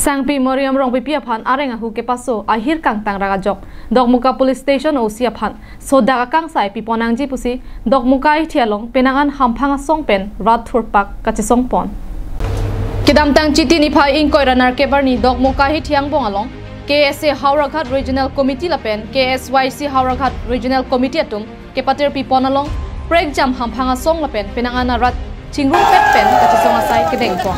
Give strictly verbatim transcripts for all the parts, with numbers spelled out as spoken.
Sangpi Mariam Rongpipi aphan areng ahu kepaso ahir kangtang ragajok Dokmoka Police Station O C aphan sodak akangsai piponangji pusi Dokmoka hithi along penang an hamphang asong pen rat thurpak kachesongpon. Kedamtang Chiti niphai ingkoi ra nerkep arni Dokmoka hithi angbong along K S A Howraghat Regional Committee lapen K S Y C Howraghat Regional Committee atum kepatir pipon along prekjam hamphang asong lapen penang an arat chingrum pet pen kachesong asai kedengpon.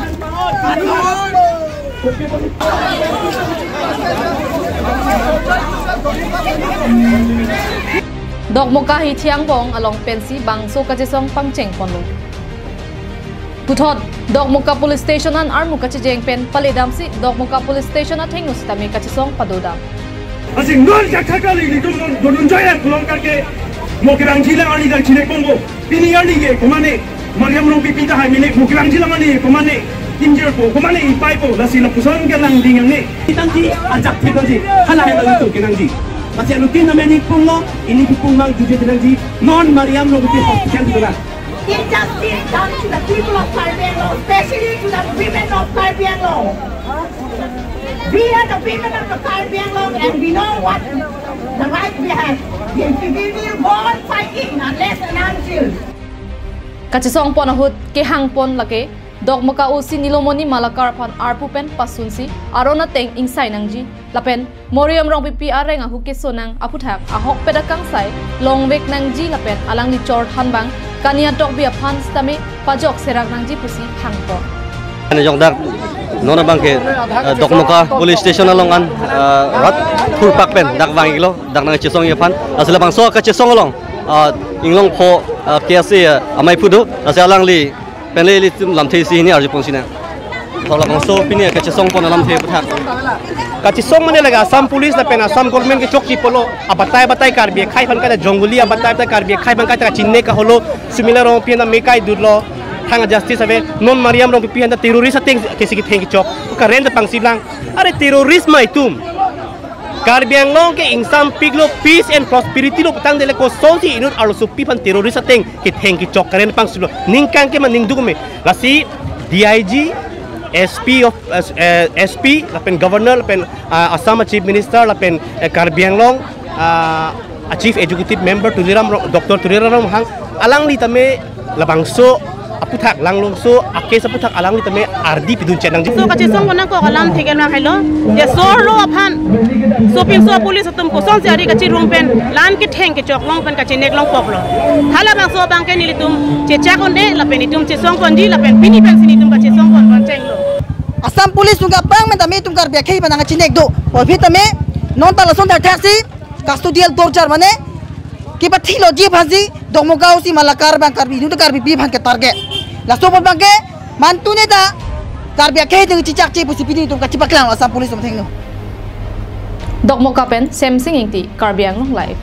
Dokmoka hithi angbong along pensi bangso kachesong pangchengponlo. Puthot Dokmoka Police Station an armu kachejeng pen paledamsi Dokmoka Police Station athengno sitame kachesong padodam. Asing non kakha kali ni dun dun joy ak long kake mo kerang jilang ani dang chine konggo. Pini ani ke komane Mariam Rongpipi tahai mene mo kerang jilang ani komane injure po komane ipai po lasi lapuson ke lang ding ang ne. Kitang ji ajak thek ji hala hai lang tu kenang ji. Masih anu tin namen ni punglo ini pung mang juje kenang ji non Mariam Rongpipi hospital tu na. Injustice done to the people of Karbi Anglong, especially to the women of Karbi Anglong. We are the women of the Karbi Anglong and we know what the right we have. We, we will go on fighting unless and until. Kachesongpon ahut kehangpon lake Dokmoka O C Nilomoni Malakar aphan arpu pen pasunsi aron ateng ingsai nangji lapen Mariam Rongpipi areng ahu kesonang aphuthak ahokpet akangsai longvek nangji lapen alangli chorthan bang kania tokbi aphan sitame pajok serak nangji pusi hangpon. Ani jok dak non abang ke, eh, Dokmoka Police Station along an, eh, rat thurpak pen dak vang iklo dak nangchesong aphan asila bangso kachesong along, eh, inglong pho, eh, K S A, eh, amei phu do asila alangli pen le ilitum lamthe isi hini arjupon sina. Thor labangso pini kachesongpon alamthe aphuthak. Kachesong mane laga Assam Police lapen Assam government kechokche pulo abatai batai Karbi akhei aphan kada jongguli abatai batai Karbi akhei aphan kada kachine kaholo similar rong pina mekai dutlo thang justice ave non Mariam Rongpipi aphan ta terrorist ateng kesi ketheng kechok karen ta pangsi blang are terrorist ma itum. Karbi Anglong ke ingsampiklo peace and prosperity lo petang dele kosonsi inut arlosopi aphan terrorist ateng ketheng kechok karen pangsulo ningkang ke maning duk me lasi D I G, S P of, eh, eh, S P lapen governor lapen, ah, Assam Chief Minister lapen, eh, Karbi Anglong, ah, Chief Executive Member Tuliram Ro-, Doctor Tuliram Ronghang alangli tame labangso aphuthak langlongso a-case aphuthak alangli tame ardi pidun chenang. So kachesongpon nangkok alamthe ke nang helo. Je sorlo aphan sopinso police atum kosonsi ari kachirung pen lan ketheng kechok long pen kachinek long poklo. Halabangso abang ke nelitum chechak unde lapen itum chesongponji lapen pini pensi nelitum kachesongpon pon chenglo. Assam Police atum kapang pen tame itum Karbi akhei aphan nangkachinek do. Aphi tame non ta lason thakthak si custodial torture mane kepathilo ji aphansi Dokmoka O C Malakar bang Karbi inut Karbipi aphan ke target. Laso apot abang ke mantu ne ta Karbi akhei atum chichakche pusi pini itum kachipaklang Assam Police atum athengno. Dokmoka pen Semsing Ingti, Karbi Anglong Live.